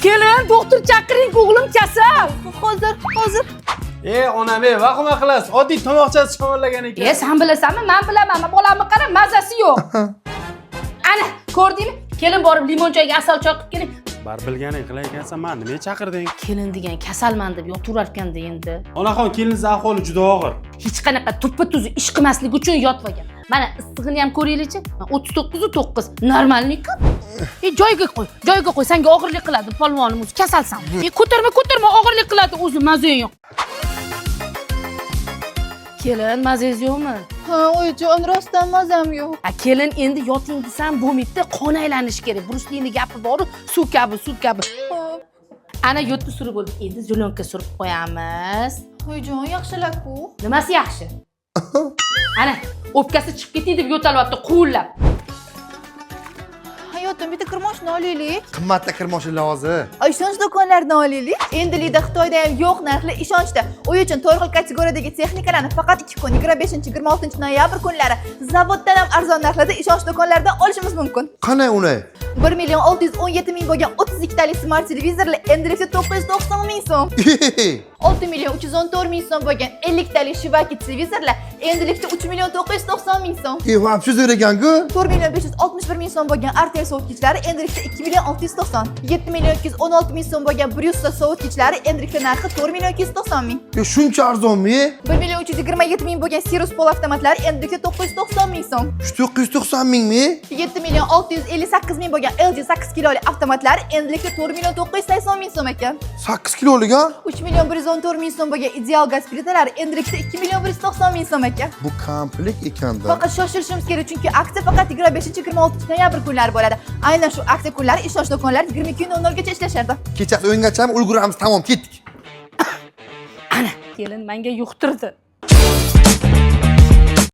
Kelin, doktor chaqiring, o'g'lim kasal. Hozir, hozir. E, onam, ey, vahima qilasiz. Oddiy tomoqchasi shamollagan ekan. E, san bilasanmi? Men bilaman. Bolamni qara, mazasi yo'q. Ana, ko'rdingmi? Kelin, borib limon choyga asal choy qilib keling. Bar bilganing qilar ekansan, mani nimaga chaqirding? Kelin degan kasalman deb yotaverarkanda endi. Onaxon, keliningiz ahvoli juda og'ir. Hech qanaqa tuppa tuzi ish qilmaslik uchun yotib olgan. Mana issig'ini ham ko'ringlarchi. 39,9. Нормальный-ku. E, joyiga qo'y, joyiga qo'y. Senga og'irlik qiladi polvonim o'zi, kasalsan. E, ko'tarma, ko'tarma, og'irlik qiladi o'zi, mazang yo'q. Kelin, mazangiz yo'qmi? Ha, oyijon, rostdan mazam yo'q. A, kelin, endi yoting desam bo'lmaydi, qon aylanishi kerak. Bruslini gapi boru, suv kabi, suv kabi. Xo'p. Ana yo'tni surib bo'ldi. Endi зелёнка surib qo'yamiz. Oyijon, yaxshilar-ku. Nimasi yaxshi? Ana, o'pkasi chiqib ketdi deb yo'talyapti quvillab. Hayotim, bitta kirmoshni olaylik. Qimmatli kirmoshinalar hozir. Ishonch do'konlaridan olaylik. Endilikda Xitoyda ham yo'q narxli ishonchda. Uy uchun to'rt xil kategoriyadagi texnikalarni faqat 2 kun, 25-26 noyabr kunlari zavoddan ham arzon narxlarda ishonch do'konlaridan olishimiz mumkin. Qanday uni? 1 million 617 ming bo'lgan 32 talik smart televizorlar endilikda 990 ming so'm. 6 million 314 ming so'm bo'lgan 50 talik Shivaki televizorlar endilikda 3 million 990 ming so'm. E, вообще zo'r ekan-ku. 4 million 561 ming so'm bo'lgan Artel sovutgichlari endilikda 2 million 690. 7 million 216 ming so'm bo'lgan Bryussa sovutgichlari endilikda narxi 4 million 290 ming. E, shuncha arzonmi? 1 million 327 ming bo'lgan Sirius pol avtomatlari endilikda 990 ming so'm. Shu 990 mingmi? 7 million 658 ming bo'lgan LG 8 kiloli avtomatlari endilikda 4 million 980 ming so'm ekan. 8 kilolik ha? 3 million 114 ming so'm bo'lgan Ideal gaz plitalari endilikda 2 million 190 ming so'm ekan. Bu komplekt ekanda. Faqat shoshilishimiz kerak, chunki aksiya faqat 25-26 noyabr kunlari bo'ladi. Aynan shu aksiya kunlari ishonch do'konlari 22:00 gacha ishlashadi. Kechasi o'yingacha ham ulguramiz, tamom, ketdik. Ana, kelin menga yuqtirdi.